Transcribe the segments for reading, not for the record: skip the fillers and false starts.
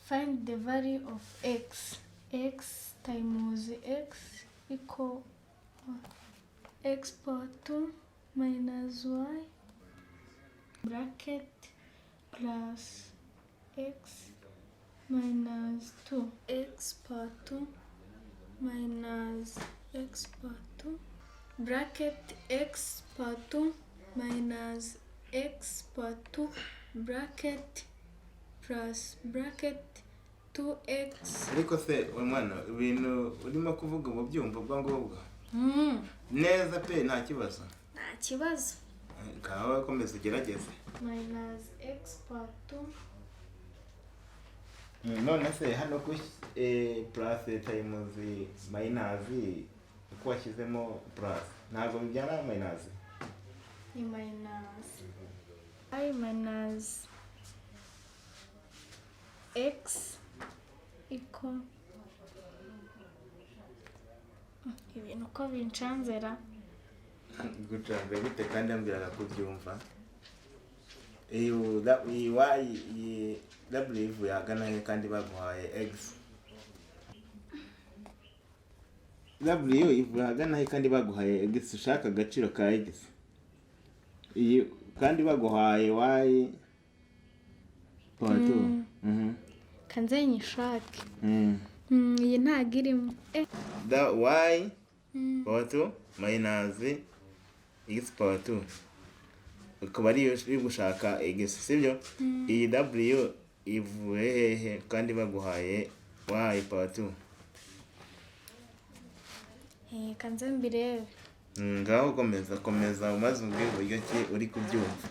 Find the value of x. X times x equal x power 2 minus y bracket plus x minus 2. X power 2 minus x power 2 bracket x power 2 minus x power 2 bracket plus bracket 2x. Ariko se we mwana, ibintu urimo kuvuga ubu byumva ubwo ngubwo neza pe, nta kibazo? Nta kibazo. Ngaho komeza ugerageze. Minus x power 2. None se hano ku plus times minus, uko washyizemo plus ntabwo bibyara minus? Ni minus i minus x equal. Ibintu uko bincanzera. Gucanze gute kandi ambwiraga kubyumva? Iyi y, iyi w ivuye ahagana he kandi baguhaye x? W ivuye ahagana he kandi baguhaye x, ushaka agaciro ka x? Iyi kandi baguhaye y power 2. Kanze nyishake. Iyi ntago irimo. The y power 2 minus x power 2 ukaba ariyo uri gushaka x, sibyo? Iyi w ivuye hehe kandi baguhaye y power 2? Kanze mbirebe. Ngaho komeza, komeza umaze umbwire uburyo ki uri kubyumva.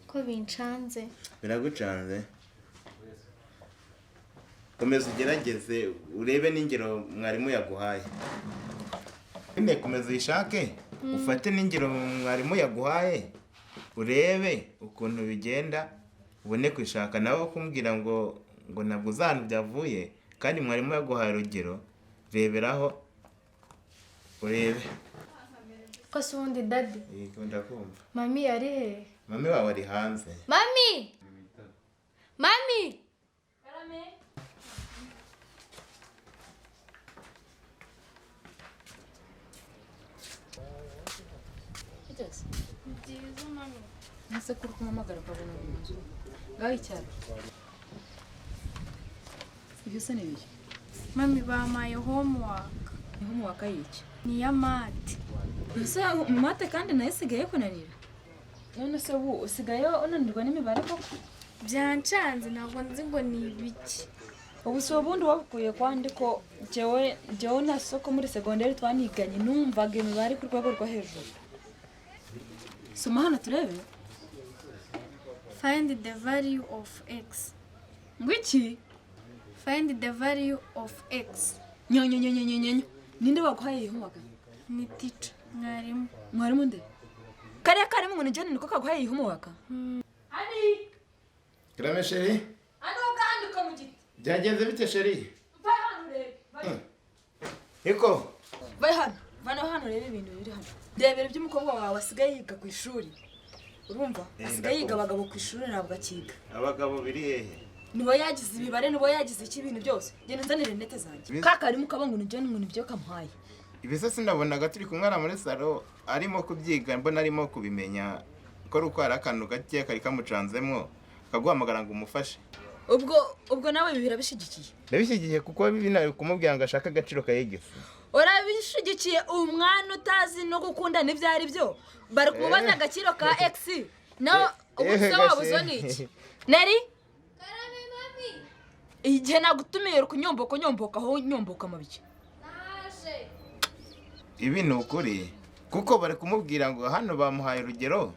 Ko bincanze. Biragucanze? Komeza ugerageze urebe n'ingero mwarimu yaguhaye nyine. Komeza uyishake, ufate n'ingero mwarimu yaguhaye, urebe ukuntu bigenda, ubone kuyishaka. Nawe kumbwira ngo ntabwo uzi ahantu byavuye kandi mwarimu yaguhaye urugero, reberaho urebe. Ko se ubundi, daddy? Yego, ndakumva. Mami ari he? Mami wawe ari hanze. Mami, mami! Karame. Biteze. Byiza, mami. Ese kuri kumuhamagara ukabona mu nzu? Ngaho icyaro. Ibyo se ni ibiki? Mami, bampaye homework. Ni homework y'iki? Ni iya math. Ese math kandi nayo isigaye kunanira? None se ubu usigaye unanirwa n'imibare koko? Byancanze, ntabwo nzi ngo ni ibiki. Ubu si ubundi wabukuye kwandi ko jewe na soko muri segonderi twaniganye, numvaga imibare ku rwego rwo hejuru. Soma hano turebe. Find the value of x. Ngo iki? Find the value of x. Nyonyo nyonyo nyonyo, ninde waguhaye iyi homework? Ni teacher, mwarimu. Mwarimu nde? Kariya karimu ngo ni John niko kaguhaye iyi homework? Ani! Karame, chérie. Ani, ukandika mu giti. Byagenze bite, chérie? Va hano urebe. Niko. Va hano, vana hano urebe ibintu biri hano. Ndebera ibyo umukobwa wawe asigaye yiga ku ishuri. Urumva? Asigaye yiga Ndakumva. abagabo ku ishuri, ntabwo akiga. Abagabo biri hehe? Nibo yagize imibare, nibo yagize iki, ibintu byose. Genda unzanire lunettes zanjye. Ka karimu kaba ngo ni John, ngo nibyo kamuhaye. Ibisa sinabonaga turi kumwe muri salo arimo kubyiga, mbona arimo kubimenya, ko ari uko hari akantu gake kari kamucanzemo akaguhamagara ngo umufashe. Ubwo nawe ibi birabishigikiye? Ndabishyigikiye, kuko binari kumubwira ngo ashake agaciro ka x. Urabishigikiye? Umwana utazi no gukunda n'ibyo ari byo, bari kumubaza agaciro ka x, nawe ubu se waba uzo ni iki? Neri, igihe nagutumiye uri kunyomboka nyomboka aho nyomboka mu biki? Ibi ni ukuri, kuko bari kumubwira ngo hano bamuhaye urugero.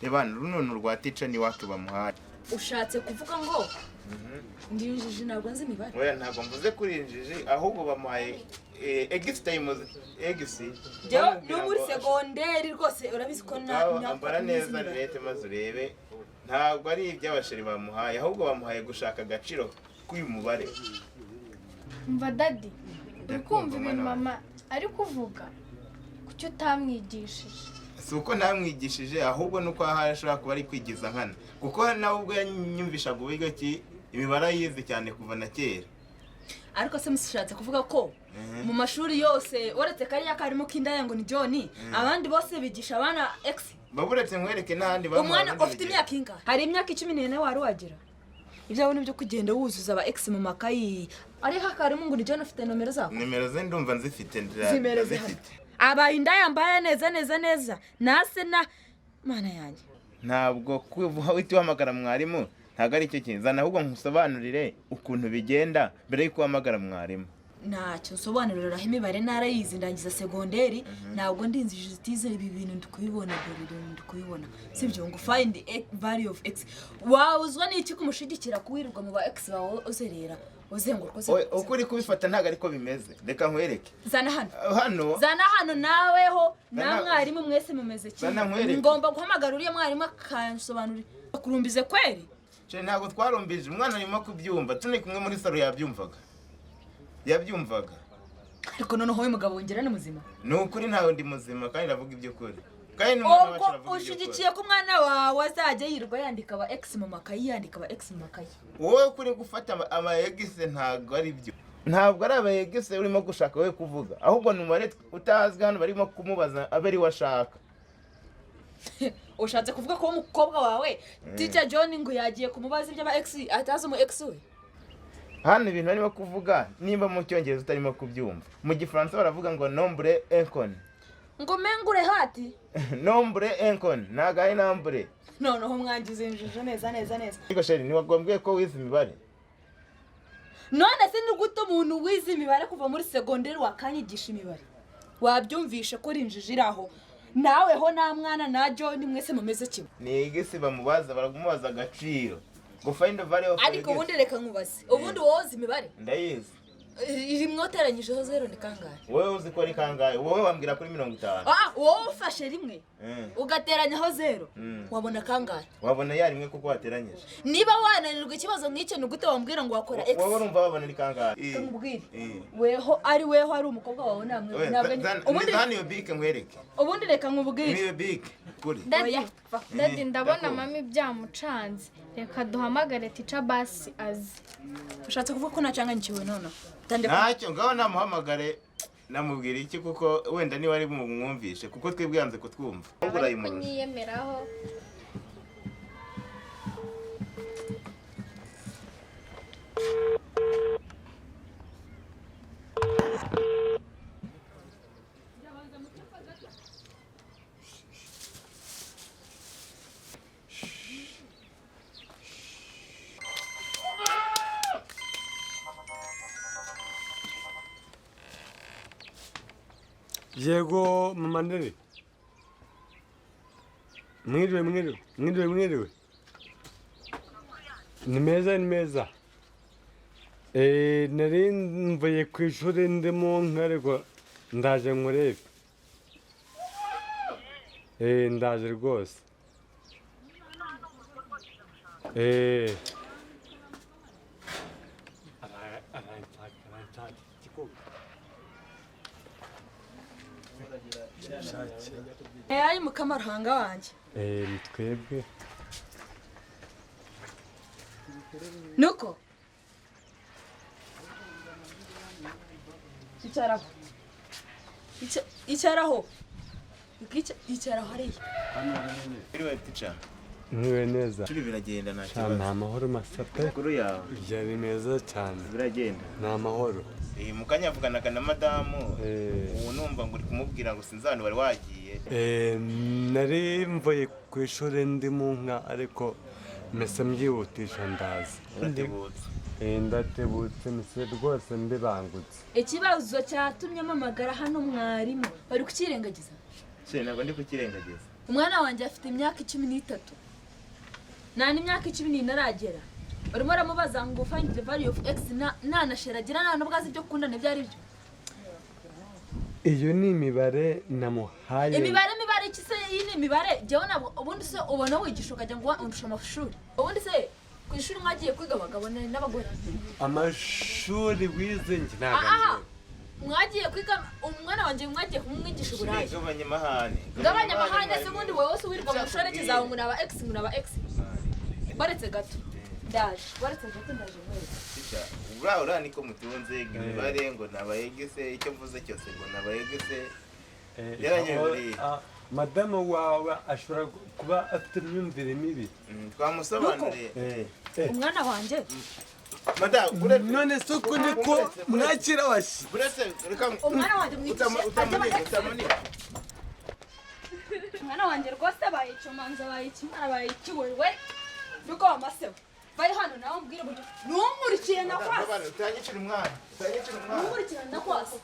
Reba hano, runo ni urwa teacher n'iwacu bamuhaye. Ushatse kuvuga ngo ndi injiji, ntabwo nzi imibare? Oya, ntabwo mvuze kuri injiji, ahubwo bamuhaye x times x. Njyewe no muri segonderi rwose urabizi ko na Ngaho ambara nzi neza imibare. lunettes maze urebe. Ntabwo ari iby'abachéri bamuhaye, ahubwo bamuhaye gushaka agaciro k'uyu mubare. Umva daddy, uri Ndakumva, kumva ibintu mwana mama ari kuvuga? Kuki utamwigishije? Si uko ntamwigishije, ahubwo nuko ahari ashobora kuba ari kwigiza nkana, kuko nawe ubwo yanyumvishaga uburyo ki imibare ayizi cyane kuva na kera. Ariko se mushatse kuvuga ko mu mashuri yose uretse kariya karimo k'indaya ngo ni John, abandi bose bigisha abana x? Baburetse nkwereke n'ahandi bamuha Umwana urundi ufite rugero. imyaka ingahe? Hari imyaka 14 wari wagira ibyawe nibyo kugenda wuzuza aba ex mu makayi. Ariko akarimo ngo ni John afite nomero zako. Nimero ze ndumva nzifite, Zimereze hano. ndazifite. Abaye indaya mbaye neza neza neza nase na mana yanjye. Ntabwo kuba uhita uhamagara mwarimu ntabwo ari cyo kintu. Zana ahubwo nkusobanurire ukuntu bigenda mbere y'uko uhamagara mwarimu. Ntacyo nsobanurira, imibare narayizi ndangiza segonderi, ntabwo ndinzi jutize. Ibi bintu ndi kubibona, dore ibintu ndi kubibona, sibyo? Ngo find the value of x, wawuzwa n'iki kumushigikira kuwirirwa mu ba ex bawe uzerera uzenguruka Oye, uzenguruka? Uko uri kubifata ntabwo ariko bimeze, reka nkwereke. Zana hano. Hano. Zana hano naweho na mwarimu mwese mumeze Zana kimwe. nkwereke. Ngomba guhamagara uriya mwarimu akansobanurira. Kurumbize kweri? Cye, ntabwo twarumbije, umwana arimo kubyumva. Turi kumwe muri salo yabyumvaga, yabyumvaga. Ariko noneho uyu mugabo wongera ni muzima? Ni ukuri ntawe ndi muzima, kandi ndavuga iby'ukuri, kandi n'umwana wacu Ubwo aravuga iby'ukuri. ushyigikiye ko umwana wawe azajya yirirwa yandika aba ex mu makayi, yandika aba ex mu makayi? Wowe kuri gufata ama ex ntabwo ari byo, ntabwo ari aba ex urimo gushaka wowe kuvuga, ahubwo ni umubare utazwi hano barimo kumubaza abe ari we ashaka. Ushatse kuvuga ko umukobwa wawe Teacher John ngo yagiye kumubaza iby'aba ex atazi umu ex we? Hano ibintu barimo kuvuga, nimba mu Cyongereza utarimo kubyumva, mu Gifaransa baravuga ngo nombre inconnu. Ngo mengure hati. Nombre inconnu, ntabwo ari nombre. Noneho mwangize injiji neza neza neza. Ariko chérie, ntiwagombye ko wize imibare? None se ni gute umuntu wize imibare kuva muri segonderi wakanyigisha imibare? Wabyumvishe ko uri injiji iri aho nawe ho, nta mwana na John mwese mumeze kimwe. Ni x bamubaza, baramubaza agaciro ngo find the value of Ariko x. ubundi reka nkubaze, ubundi wowe uzi imibare? Ndayizi. Rimwe uteranyijeho zero ni kangahe? Wowe uzi ko ari kangahe? Wowe wambwira kuri 50. Ah, wowe ufashe rimwe ugateranyaho zero wabona kangahe? Wabona ya rimwe kuko wateranyije. Niba wananirwa ikibazo nk'icyo, ni gute wambwira ngo wakora x? Wowe urumva wabona ari kangahe? Reka nkubwire, Eh. weho ari weho ari umukobwa wawe namwe Oya, ntabwo ubundi zana iyo bike nkwereke. Ubundi reka nkubwire. Niyo bike kuri. Daddy, Oya, va. Daddy, ndabona Ndakumva. mami byamucanze. Reka duhamagare teacher basi azi. Ushatse kuvuga ko nacanganyikiwe noneho? Tandeka. Ntacyo, ngaho namuhamagare, namubwira iki, kuko wenda niba ari bumwumvishe, kuko twebwe yanze kutwumva. Ahubwo Ariko urayimurusha. nyiyemeraho. Yego mama Ndere, mwiriwe, mwiriwe, mwiriwe, mwiriwe. Ni meza, ni meza. Nari mvuye ku ishuri ndimo nka, ariko ndaje nkurebe. Ndaje rwose. Aranshaka, aranshaka igikoko. Ayi mukamahanga wanjye. Ni twebwe. Nuko icaraho. Icaraho. Icaraho hariya. Mwiriwe teacher. Mwiriwe neza. Ishuri biragenda nta Sha, kibazo. ni amahoro masa pe. Amakuru yawe? Yari meza cyane. Biragenda. Ni amahoro. Mu kanya avuganaga na madamu. Eh. Ubu numva ngo uri kumubwira ngo sinzi ahantu wari wagiye. Nari mvuye ku ishuri ndi mu nka, ariko mpise mbyihutisha ndaza. Uratebutse. Ndatebutse, mpise rwose mbibangutse. Ikibazo cyatumye mpamagara hano mwarimu bari kukirengagiza. Chérie, ntabwo ndi kukirengagiza. Umwana wanjye afite imyaka 13, nta n'imyaka 14 aragera, urimo uramubaza ngo find the value of x, nta na chérie agira, nta n'ubwo azi ibyo gukundana ibyo ari byo. Iyo ni imibare namuhaye. Imibare, imibare iki se? Iyi ni imibare? Jyewe ntabwo, ubundi se ubona wigisha ukajya ngo undusha amashuri? Ubundi se ku ishuri mwagiye kwiga abagabo n'abagore? Amashuri wize njye ntabwo Aha. nzi. Mwagiye kwiga umwana wanjye, mwagiye kumwigisha uburaya. Gabanya amahane. Gabanya amahane se ubundi wowe wose wirirwa mu nshoreke zawe ngo naba ex, ngo naba ex. Baretse gato ndaje, baretse gato ndaje mwereke. Teacher, uriya uriya niko mutunze ngo imibare ngo nabayegese, icyo mvuze cyose ngo nabayegese. Yaranyobeye. Madamu wawe ashobora kuba afite imyumvire mibi. Twamusobanuriye. Umwana wanjye. Madamu, uretse None se uko niko mwakira abashyitsi? Uretse reka. Umwana wanjye mwigishe ajya aba Utamanika, ex. utamanika. Umwana wanjye rwose abaye icomanza, abaye ikimara, abaye ikiwewe. Nuko wamaseho vayo hano nawe umbwire uburyo ntumurikire na kwasi. Utanyicira umwana, utanyicira umwana. Ntumurikire na kwasi.